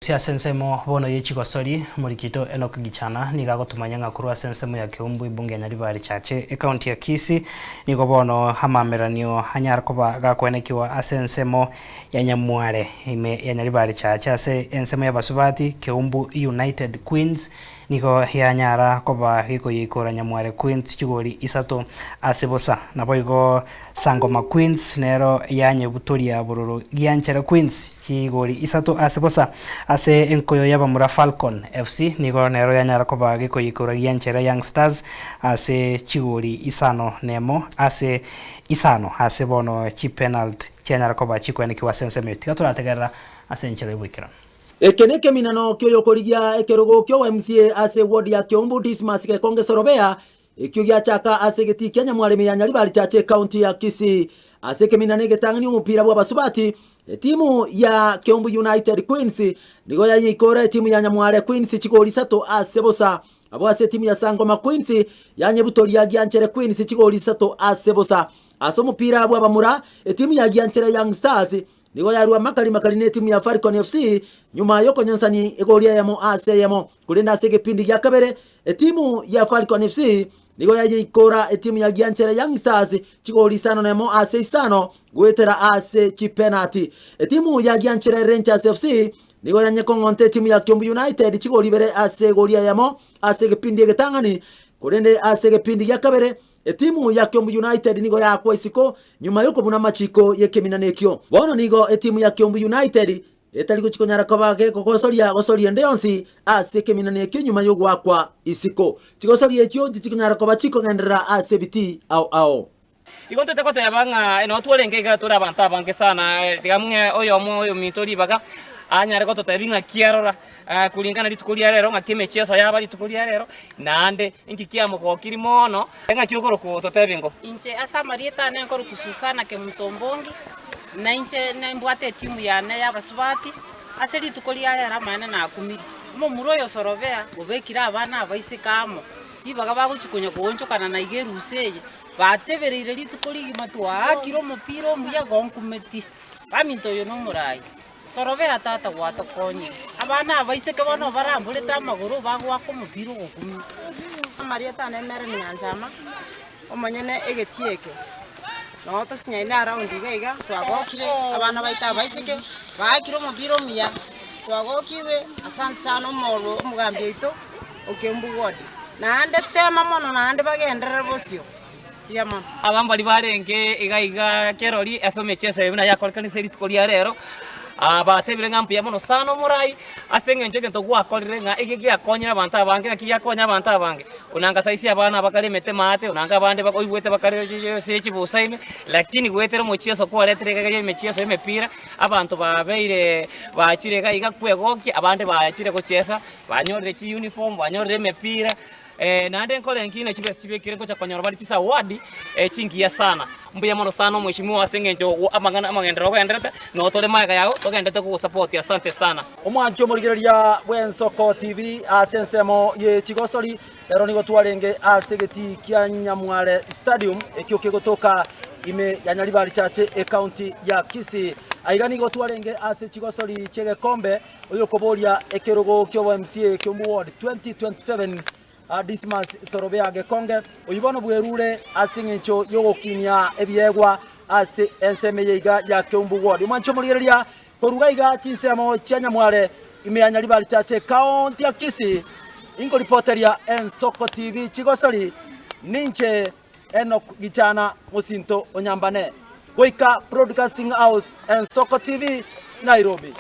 Ase ase ensemo bono ye chigosori, Morikito Enock Gichana nigo agotomanya ng'a korwa ase ensemo ya Keumbu ebunge ya Nyaribari Chache ecounty ya Kisii nigo bono amameranio anyare koba gakoenekiwa ase ensemo ya Nyamware ime ya Nyaribari Chache ase ensemo y'abasubati Keumbu United Queens Nigo yanyara koba gekoyeikora Nyamware Queens chigori isato ase bosa. Naboigo Sangoma Queens nero yanyebutoria bororo Gianchere Queens chigori isato ase bosa. Ase enkoyo y'abamura Falcon FC nigo nero yanyara koba gekoyeikora Gianchere Young Stars ase chigori isano nemo ase isano ase bono chipenalty chianyara koba chikoenekiwa ase ensemo eyo. Tiga torategerera ase enchera y'oboikeranu. Eke nekeminano ki'oyokorigia ekerogo ki'obo MCA ase ward ya Kiombu Dismas Gekonge Sorobea, ekio giachaka ase egetii kia Nyamwaremi ya Nyaribari Chache ecounty ya Kisii. Ase ekeminano egetang'ani omopira bw'abasubati, etimu ya Kiombu United Queens nigo yanyeikora etimu ya Nyamware Queens chigori isato ase bosa. Abwo ase etimu ya Sangoma Queens yanyebutoria Gianchere Queens chigori isato ase bosa. Ase omopira bw'abamura, etimu ya Gianchere Young Stars Nigo yarua makari makari netimu ya Falcon FC nyuma yokonyonsani egori eyemo ase eyemo. Korende ase egepindi gia kabere, etimu ya Falcon FC nigo yayeikora etimu ya Gianchere Young Stars chigori isano nemo ase isano goetera ase chipenati. Etimu ya Gianchere Rangers FC nigo yanyekong'onta etimu ya Kiambu United chigori ibere ase egori eyemo ase egepindi egetang'ani, korende ase egepindi gia kabere Etimu ya Kiambu United nigo yaakwa isiko nyuma y'okobuna amachiko y'ekeminano ekio. Bono nigo etimu ya Kiambu United etari gochi konyara koba gekogosoria gosoria ende yonsi ase ekeminano ekio nyuma y'ogoakwa isiko. Chigosoria echio ntichikonyara koba chikogenderera ase ebitii ao ao. Igo ntete goteba ng'a noo twarenge iga tore abanto abange sana, tiga ng'e oyomo oyominto ribaga anyare gototebia ng'aki arora kulingana rituko ria rero ng'aki emechieso yaba rituko ria rero, naende inki kiamogokirie mono. Ng'aki okorokwa ototebie ngo? Inche ase amarieta ane nkorokwa Susana Kemunto Ombongi, na inche nimbwate etimu yane y'abasubati, ase rituko ria rero amaene nakumirie. Omomura oyo Sorobea obekire abana abaiseke amo, ribaga bagochia konya koonchokana na iga erusa eye, batebereire rituko rigima twaakire omopira omuya igo nkumetie. Baminto oyo nomoraai. Sorobea tata gwatokonyire. Abana abaiseke bono baramborete amagoro bagoaka omopira ogokumia. Amarieta ane Mary Nyanchama, omonyene egetii eke, noo tosinyaine around iga iga, twagokire abana baito abaiseke, baakire omopira omuya, twagokigwe, asante sana omoro omogambi oito o Kiambu ward. Naende tema mono naende bagenderere bosio. Mbuya mono. Aba mbaria barenge iga iga kerori ase emechieso eye buna yakorekanire rituko ria rero, batebire ng'a mbuya mono sana omorai, ase eng'encho egento gwakorire ng'a eke giakonyire abanto abange naki giakonya abanto abange. Onanga saisi abana bakare emete maate, onanga abande oigwete bakare ase chibusa ime, lakini goetera omochieso kwaretire iga iga emechieso ya emepira, abanto babeire bachire iga iga kwegokia, abande bachire gochiesa, banyorire chiuniform, banyorire emepira. Naende nkore nki ne chibesa chibekire ngocha konyora bare chisawadi chingiya sana. Mbuya mono sana omweshimiwa ase eng'encho amang'ana amagenderero ogenderete, noo tore magega yao togenderete kogosupport asante sana. Omwanchi omorigereria bw'Ensoko TV ase ensemo ye chigosori, ero nigo twarenge ase egetii kia Nyamware Stadium ekio kegotoka ime ya Nyaribari Chache ecounty ya Kisii. Aiga nigo twarenge ase chigosori chi'egekombe Oyokoboria ekerogo ki'obo MCA Kiambu Ward 2027 Dismas Sorobea Gekonge, oyio bono bwerure ase eng'encho y'ogokinia ebiegwa ase ensemo eye iga ya Kiambu Ward. Omwanche omorigereria koruga iga chinsemo chia Nyamware ime ya Nyaribari Chache Ekaonti ya Kisii, inkoripoteria Ensoko TV chigosori ninche Enock Gichana mosinto o Nyambane, goika Broadcasting House Ensoko TV, Nairobi.